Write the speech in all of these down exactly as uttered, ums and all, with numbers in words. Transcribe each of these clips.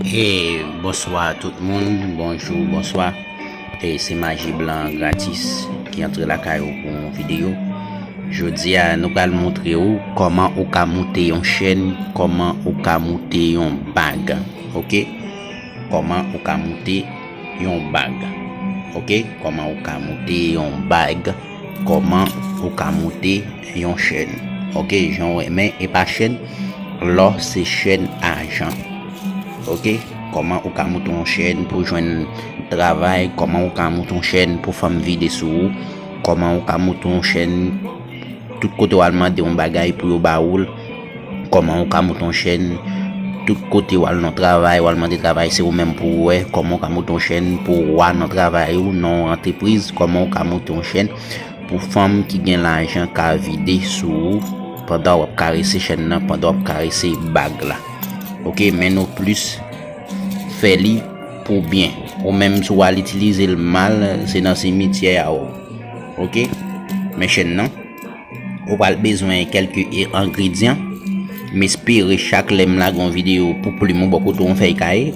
E bonswa tout moun, bonjou, bonswa. E se Maji Blan Gratis ki antre lakay ou pou yon videyo. Jodi a, nou pral montre ou kòman ou ka moute yon chèn, kòman ou ka moute yon bag. Oke? Kòman ou ka moute yon bag. Oke? Kòman ou ka moute yon bag. Kòman ou ka moute yon chèn. Oke, jan w renmen, e pa chèn, lò se chèn ajan. Oke, kòman ou ka moute yon chèn pou jwenn travay, kòman ou ka moute yon chèn pou fanm vide sou ou, kòman ou ka moute yon chèn tout kote w al mande yon bagay pou yo ba ou l, kòman ou ka moute yon chèn tout kote w al nan travay, w al mande travay, se ou menm pou wè kòman ou ka moute yon chèn pou w a nan travay ou, nan antrepriz, kòman ou ka moute yon chèn pou fanm ki gen lajan ka vide sou ou pandan w ap karese chèn nan, pandan w ap karese bag la. Oke, men nou plis fè li pou byen. Ou menm si w al itilize l mal, se nan simityè a w. Oke, men chèn nan, ou pral bezwen kèlke e- engredyan. M espere chak lè m lage yon videyo pou plim ou bò kote yon fèy kaye.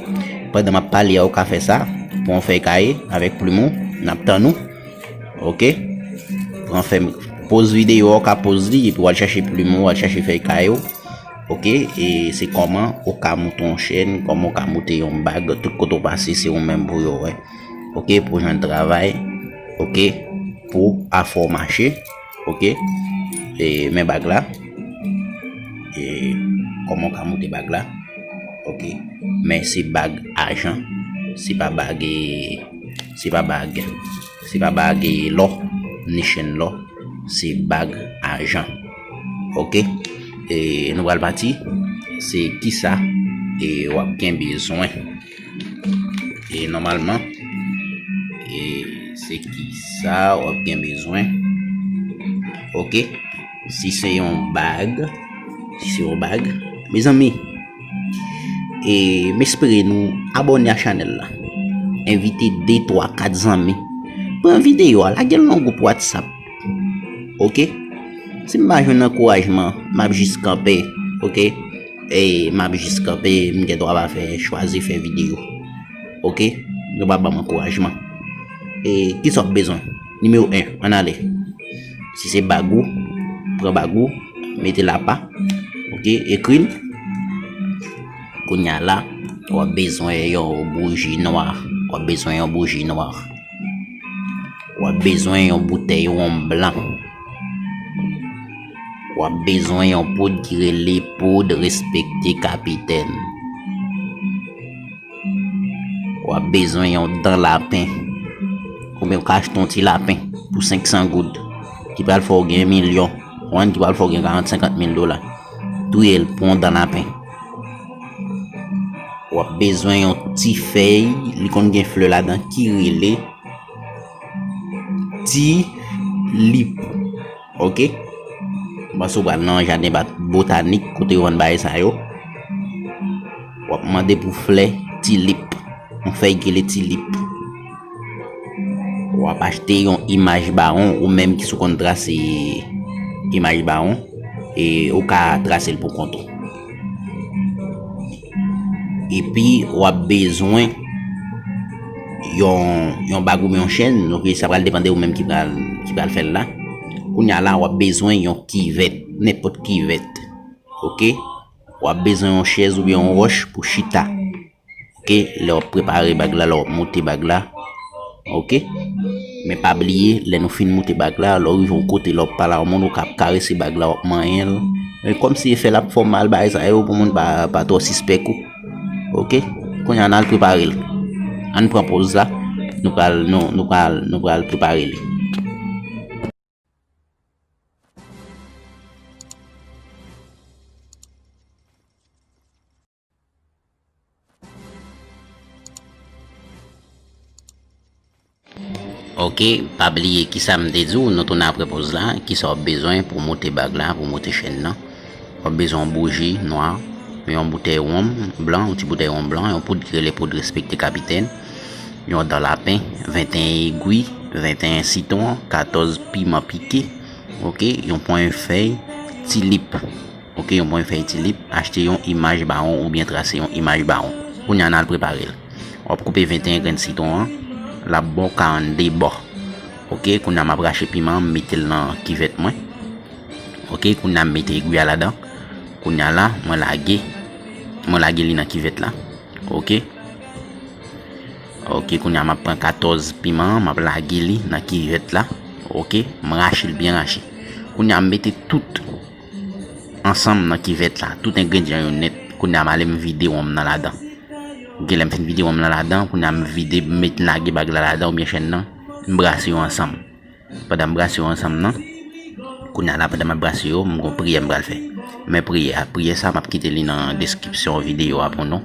Pandan m ap pale a, ou ka fè sa pou yon fèy kaye avèk plim ou. N ap tann ou. Oke? Pran fè poz videyo a, ou ka poz li, epi w al chache plim ou, w al chache fèy kaye w. Oke? E se kòman ou ka moute yon chèn, kòman ou ka moute yon bag, tout kote w pase, se ou menm pou yo wè. Oke? Pou jwenn travay. Oke? Pou afè w mache. Oke? E men bag la. E kòman w ka moute bag la? Oke? Men se bag ajan. Se pa bag, e, se pa bag, se pa bag, e, lò, ni chèn lò. Se bag ajan. Oke? E nou pral pati. Se kisa, e, w ap gen bezwen. E nòmalman, e se kisa w ap gen bezwen. Oke? Si se yon bag, si se yon bag, mezanmi, e m espere nou abòne a chanèl la. Envite de, twa, kat zanmi. Pran videyo a, lage l nan gwoup WhatsApp. Oke? Si m pa jwenn ankourajman, m ap jis kanpe. Oke? E m ap jis kanpe, m gen dwa pa fè, chwazi fè videyo. Oke? Nou pa ban m ankourajman. E kisa w ap bezwen? Nimewo en, ann ale. Si se bag ou, pran bag ou, mete l apa. Oke? Ekri l. Kounye a la, w ap bezwen yon bouji nwa. W ap bezwen yon bouji nwa. W ap bezwen yon boutèy wonm blan. W ap bezwen yon poud ki rele poud respekte kapitèn. W ap bezwen yon dan lapen. Oubyen w ka achte yon ti lapen pou senk san goud. Ki pral fè w gen milyon. Ou konprann, ki pral fè w gen karant, senkant mil dola. Touye l pou yon dan lapen. W ap bezwen yon ti fèy, li konn gen flè ladan ki rele tilip. Oke? M panse w pral nan jaden bat-, botanik kote yo vann bagay sa yo. W ap mande pou flè tilip. Yon fèy ki rele tilip. W ap achte yon imaj bawon, ou menm ki sou konn trase imaj bawon, e ou ka trase l pou kont ou. Epi w ap bezwen yon, yon bag oubyen yon chèn, donk sa pral depann de ou menm ki pral, ki pral fè l la. Kounye a la, w ap bezwen yon kivèt, nenpòt kivèt. Oke? W ap bezwen yon chèz oubyen yon wòch pou chita. Oke, lè w ap prepare bag la, lè w ap moute bag la. Oke? Men pa bliye, lè nou fin moute bag la, lè w rive yon kote, lè w ap pale a yon moun, ou ka ap karese bag la, w ap manyen l. Men kòmsi efè l ap fè w mal, bagay sa yo, pou moun pa, pa twò sispèk ou. Oke? Kounye a, n al prepare l. Ann pran pòz la. Nou pral, nou, nou pral, nou pral prepare li. Oke, pa bliye kisa m te di w, nou tounen apre pòz la, kisa w ap bezwen pou moute bag la, pou moute chèn nan. W ap bezwen yon bouji nwa, yon boutèy wonm blan, yon ti boutèy wonm blan, yon poud ki rele poud respekte kapitèn, yon dan lapen, venteyen egwi, venteyen sitwon, katòz piman pike, oke, yon pwen fèy tilip. Oke, yon pwen fèy tilip, achte yon imaj bawon oubyen trase yon imaj bawon. Kounye a n al prepare l. W ap koupe venteyen grenn sitwon an, l ap ba w karannde bò. Oke, kounye a m ap rache piman an, m mete l nan kivèt mwen. Oke, kounye a m mete egwi a ladan. Kounye a la, mwen lage, mwen lage li nan kivèt la. Oke. Oke, kounye a m ap pran katòz piman an, m ap lage li nan kivèt la. Oke, m rache l byen rache. Kounye a m mete tout ansanm nan kivèt la, tout engredyan yo nèt. Kounye a m ale m vide wonm nan ladan. Oke, lè m fin vide wonm nan ladan, kounye a m vide, m met lage bag la ladan oubyen chèn nan, m brase yo ansanm. Pandan m brase yo ansanm nan, kounye a la pandan m ap brase yo, m gon priyè m pral fè. Men priyè a, priyè sa m ap kite li nan deskripsyon videyo a pou nou.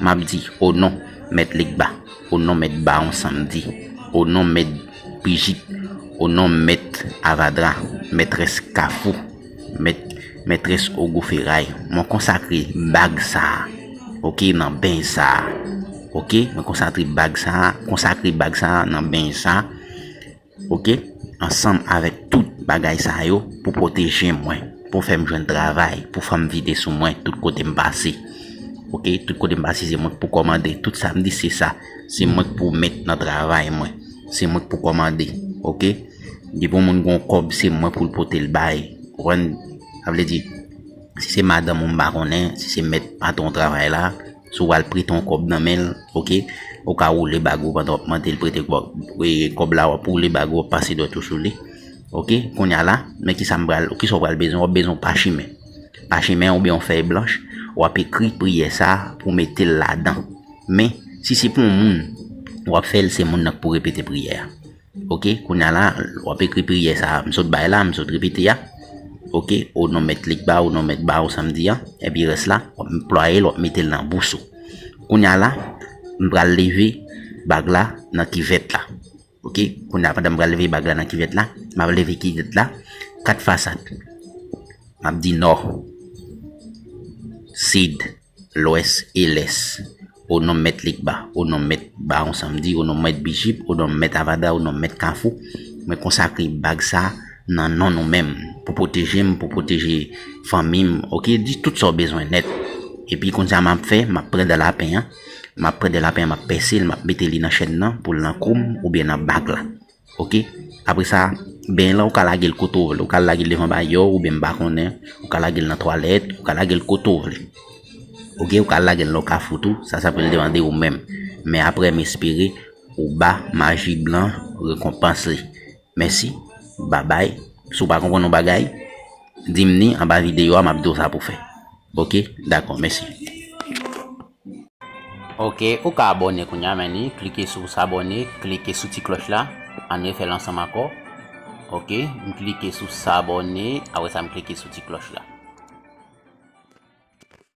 M ap di, o non Mèt Legba, o non Mèt Bawon Samdi, o non Mèt Brijit, o non Mèt Avadra, Mètrès Kafou, Mèt, Mètrès Ogo Feray, mwen konsakre bag sa a, oke, nan beny sa a, oke, mwen konsakre bag sa a, konsakre bag sa a nan beny sa a, oke, ansanm avèk tout bagay sa yo pou pwoteje mwen, pou fè m jwenn travay, pou fè m vide sou mwen tout kote m pase. Oke, tout kote m pase se mwen k pou kòmande, tout sa m di se sa, se mwen k pou met nan travay mwen, se mwen k pou kòmande. Oke, depi yon moun gon kòb se mwen pou l pote l bay. Ou konprann? Sa vle di, si se madanm ou m pa konnen, si se mèt patwon travay la, si w al prete yon kòb nan men l, oke, ou ka woule bag ou pandan w ap mande l prete kòb, e, kòb la, w ap woule bag ou, w ap pase dwèt ou sou li. Oke, kounye a la, men kisa m pral, kisa w pral bezwen, w ap bezwen yon pachimen. Pachimen oubyen yon fèy blanch, w ap ekri priyè sa a pou w mete l ladan. Men, si se pou yon moun, w ap fè l, se moun nan k pou repete priyè a. Oke, kounye a la, w ap ekri priyè sa a, m sot bay la, m sot repete a. Oke, o non Mèt Legba, o non Mèt Bawon Samdi a, epi rès la, w ap anplwaye l, w ap mete l nan bous ou. Kounye a la, m pral leve bag la nan kivèt la. Oke, kounye a pandan m pral leve bag la nan kivèt la, m ap leve kivèt la kat fasad. M ap di nò, sid, lwès e lès. O non Mèt Legba, o non Mèt Bawon Samdi, o non Mèt Bijip, o non Mèt Avada, o non Mèt Kafou, mwen konsakre bag sa a nan non nou menm, pou pwoteje m, pou pwoteje fanmi m, oke, di tout sa w bezwen nèt. Epi kounye a m ap fè, m ap pran dan lapen an, m ap pran dan lapen an, m ap pèse l, m ap mete li nan chèn nan pou l nan kou m oubyen nan bag la. Oke? Apre sa, beny lan, ou ka lage l kote w vle. Ou ka lage l devan bayè w, oubyen m pa konnen. Ou ka lage l nan twalèt, ou ka lage l kote w vle. Oke? Ou ka lage l nan kafou tou, sa, sa pou l depande ou menm. Men apre, m espere ou ba maji blan rekonpans li. Mèsi. Babay. Si w pa konprann yon bagay, di m ni anba videyo a, m ap di w sa pou fè. Oke? Dakò, mèsi. Oke, ou ka abòne kounye a, men ni klike sou s'abonner, klike sou ti klòch la. Ann refè l ansanm ankò. Oke, m klike sou s'abonner, apre sa m klike sou ti klòch la.